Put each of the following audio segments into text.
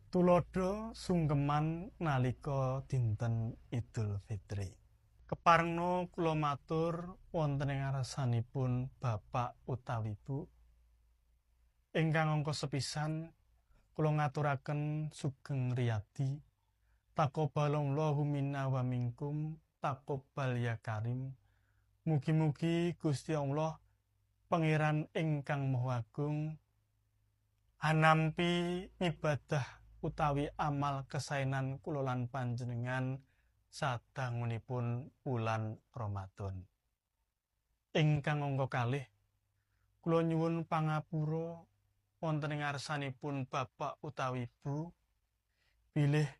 Tuladha sungkeman nalika dinten Idul Fitri. Keparengno kula matur wonten ing ngarsanipun bapak utawi ibu. Ingkang angka sepisan kula ngaturaken sugeng riyadi. Taqabbalallahu minna wa minkum, taqabbal ya karim. Mugi-mugi Gusti Allah Pangeran ingkang Maha Agung anampi ibadah utawi amal kesaenan kula lan panjenengan sadangunipun wulan Ramadan. Ingkang angka kalih kula nyuwun pangapura wonten ing ngarsanipun bapak utawi ibu bilih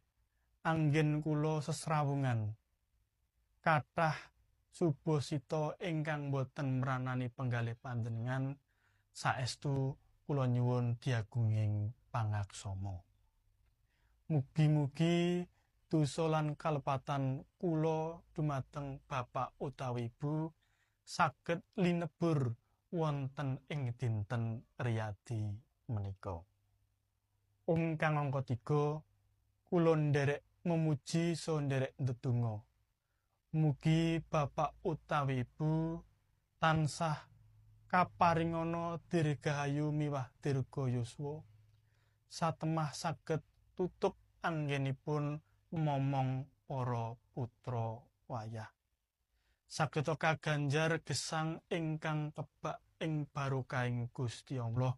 anggen kula sesrawungan kathah subasita ingkang boten mranani penggalih panjenengan, saestu kula nyuwun diagunging pangaksama. Mugi-mugi dosa lan kalepatan kula dumateng bapak utawi ibu saged linebur wonten ing dinten riyadi menika. Ingkang angka 3 kula nderek memuji saha nderek ndedonga. Mugi bapak utawi ibu tansah kaparingana dirgahayu miwah dirga yuswa satemah saged tutuk anggenipun momong para putra wayah. Saged kaganjar gesang ingkang kebak ing barokahing Gusti Allah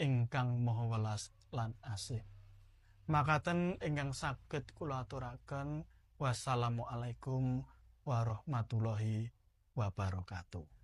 ingkang Maha Welas lan Asih. Makaten ingkang saged kula aturaken. Wassalamualaikum warahmatullahi wabarakatuh.